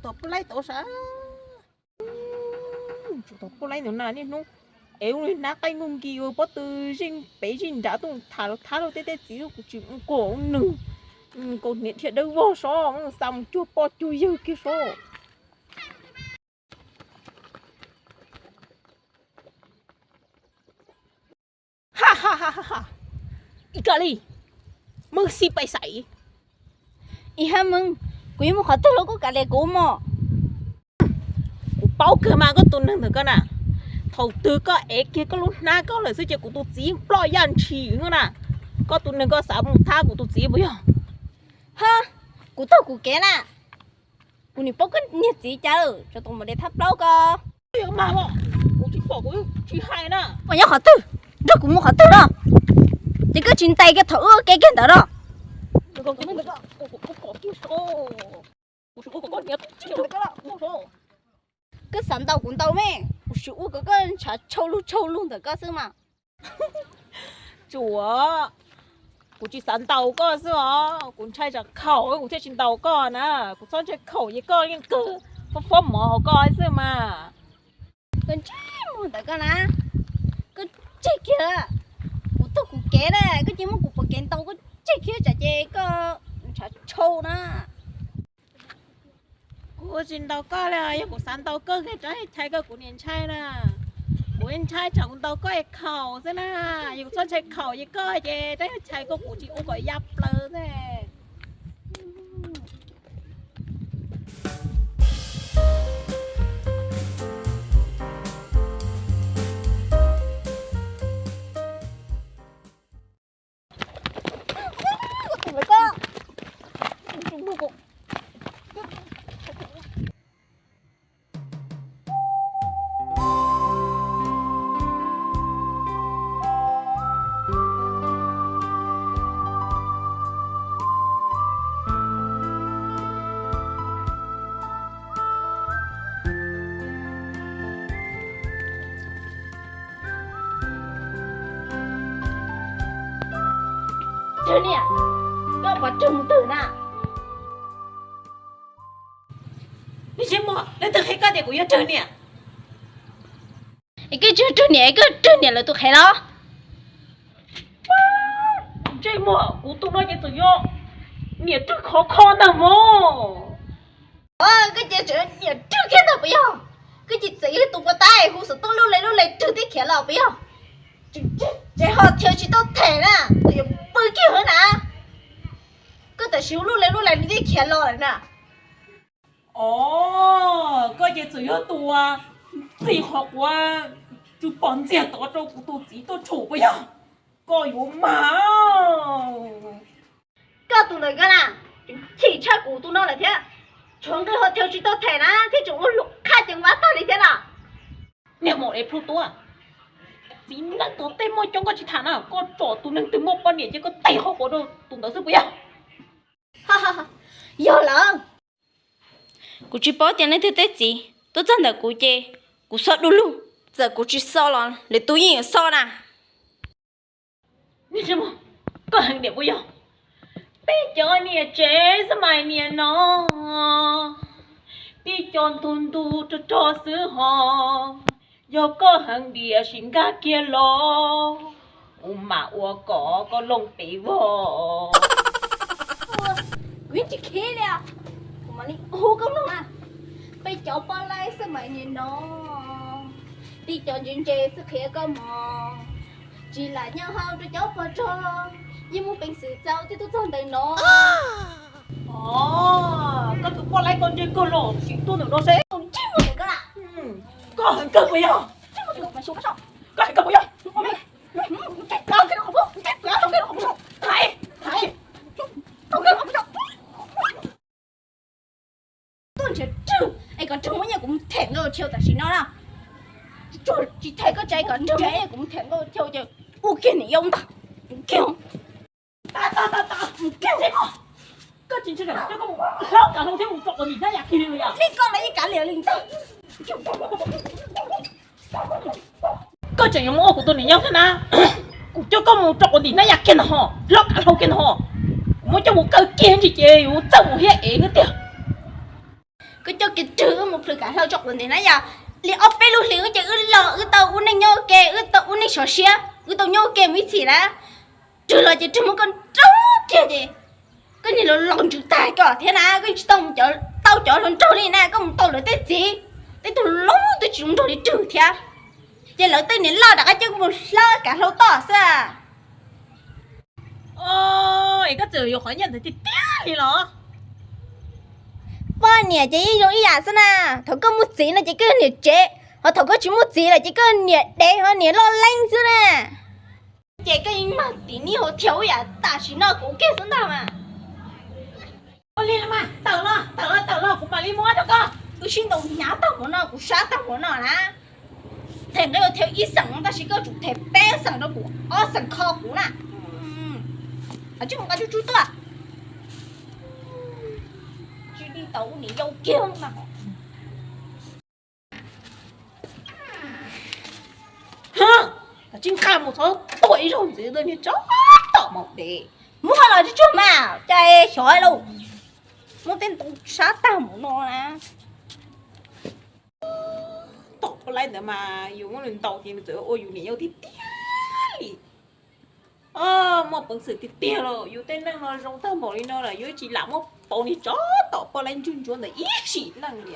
Tom pub laib tod sav. Tom pub laib ntawd na niaj hnub es ua li hnab qaij nkuj nki ua pob tw zij pem zij nrad tuaj thab luag tej teb txiv, kuv tsis ua nkaus nws, nkaus niam dhia dawb vog sob, xa mus cuag poj cuag yawg kiag sob. Ib koj li, mej xij pais xaiv. Ib hab mej, kuv yuav mus qhov twg los koj kav liam kuv mog. Kuv paub kawg mas koj tus neeg ntawm koj na, thaum twg koj ev kiag koj lub hnab koj lawm xwb ces kuv tus txiv yeej ploj yaj ntshis na. Koj tus neeg koj xav mus thab kuv tus txiv puas yog? Ha, kuv taug kuv kev na. Kuv nim paub koj niag txiv cas lawm, tsov tom mus de thab plaub ko. Kuv tsis pom kuv tsis hais na. Koj nyob qhov twg? Nrog kuv mus qhov twg no? Ces koj tsis ntais kiag thaum wb ua ke kiag ntawd no. Koj xav ntaus kuv ntau me, kuv sim ua kom koj ntshav tshau lug tshau lug ntawm koj xwb mas. Tsuav, kuv tsis xav ntaus koj xwb os, kuv ntshai tsam khaum kuv thiaj tsis ntaus koj na. Kuv txhob ntshai khaum ces koj yeej kawg fob fob mov hauv koj xwb mas. Koj ntsej muag ntawm koj na, koj tseg kiag, kuv taug kuv kev na, koj cia muab kuv pom kev ntaus, koj tseg kiag tsam ces koj ntshav tshau na. Kuv tsis ntaus koj li, yog kuv xav ntaus koj ces rov chais koj, kuv niam ntshai na. Kuv ntshai tsam kuv ntaus koj es khaum xwb na. Yog kuv txhob ntshai khaum ces koj ces rov chais koj, kuv tsis ua kom ya plaws xwb. Raws niam, koj puas raug mus twg na? Ntsej muag, leej twg qhia koj tias kuv yuav raug niam? Es koj tsis raug niam, koj raug niam lawv tus qhev los? Ntsej muag, kuv tus no ces txawm yog niam rwg khov kho ntag mog. Koj ces tseem niam rwg kiag ntag puas yog? Koj ces txawm yog tus puas tab hu xov tooj lub le lub le rwg tib khiav los puas yog? Tseem ho thiaw tsis tau them na, txawm yuav pw kiag hauv na. Koj tam sim hu lub le lub le nws twb khiav los lawm na. Os, koj ces txawm yog tus ntxig qhov quav tsw pom ntxiag tod rau kuv tus txiv tuaj tshum puas yog? Koj yuav mag. Koj tus ntawm koj na, chim tshaj kuv tus no lawm thiab. Tshuav nqi ho thiaw tsis tau them na thiab tseem ua lus qhaj ceev vab tag li thiab na. Niag maum es plhu tuab, txiv neej tus tej muaj coob koj tsis tham na, koj tsom tus neeg twg muaj poj niam ces koj tes qhov quav rau tus ntawd xwb puas yog? Yog lawm. Kuv tsis paub tias leej twg teb txiv tuaj txog ntawm kuv ces kuv xo du lug, txawm kuv tsis xo los lwm tus yeej yuav xo na. Koj heev niam puas yog? Peb cov niam tsev xwb mas niam no, tib co ntug ntug rog rog xwb ho. Yog koj heev diam sim nkag kiag los, kuv mam ua kom koj looj pes vog. Kuv yeej tsis khib li, kuv mam li hu koj mloog na. Peb cov poj laib xwb mas niam no, tib co ntse ntse xwb qhia koj mog. Tsis lam nyob hauv rau cov pog rog, yeej muaj peev xwm txaus thiaj tuaj txog ntawm no. Os, koj tus poj laib koj ntse kawg los sim tuaj ntawm no seb. Koj heev kawg puas yog? Koj heev kawg puas yog? Tuaj nrhiav rwg es kom rwg muab nyiaj kuv mus them nkauj chaw tam sim no na. Tsis them koj tsev kom rwg muab nyiaj kuv mus them nkauj chaw ces ua kiag niam yau ntag. Kiag. Koj tsis ntshai koj mus hlob kav hlau thiab mus tsom quav ntim hnab yas kiag li los yog? Li koj los yeej kav liam li ntag. Koj tseem yuav mus ua kuv tus niam yau thiab na. Kuv coj koj mus tsom quav ntim hnab yas kiag ntag ho, hlob kav hlau kiag ntag ho. Kuv muab coj mus kaw kiag ntsis ces yuav txawj mus thiab ev thiab tiag. Koj coj kiag Rwg wb mus plhws Kav Hlau tso quav ntev na yom. Li ob peb lub hlis wb ces wb los wb tau ua neej nyob ua ke, wb tau ua neej sov siab, wb tau nyob ua ke mus ib txhis lawm. Rwg los ces Rwg muab koj nrauj kiag ces koj niag los los ntsws tag koj thiab na, koj tsis tau mus tau cov hluas nraug li na, koj mus tau lawv tej txiv, tej tug laus twb tsis zoo nraug li Rwg thiab. Ces lawv tej niam loj rov qab coj koj mus hlob Kav Hlau toj xwb. Es koj txawm yuav qhov nyiaj ntawd tiag tiag li los? Poj niam ces yeej zoo ib yam xwb na. Thaum koj muaj txiv no ces koj niam tsev, ho thaum koj tsis muaj txiv lawm ces koj niam dev ho niam loj leeb xwb na. Ces koj yeej mag tim nib hauv thiab ua yam tam sim no kuv kiag xwb ntag mas. Ua li los mas, tawm los, tawm los, tawm los kuv mam li muab rau koj. Wb sib ntaus hnyav tag hmo no, kuv sab tag hmo no na. Them nqi ua thiab ib xeem no tab sis koj tsum them peb xeem rau kuv, ob xeem kho kuv na. Tsis mus nqa tsuj tsuj tuaj. Tsis li tau ua niam yau kiag mas. Koj tsis nqa mus txhob tuaj ib zaug ntxiv, niag tsov tom maum dev. Muab los tsuj tsuag mas, cas xyov lauj. Muab tej ntoo sab tag mus no na. Tom poj laib ntawd mas yus muab nws ntaus ces nws txawm ua yus niam yau tiag tiag li. Muaj peev xwm tiag tiag los yus tej neej no zoo tag npaum li no lawm, yus tsis lam muab pauv niag tsov tom poj laib ntsuag ntsuav ntawd ib sim neej li.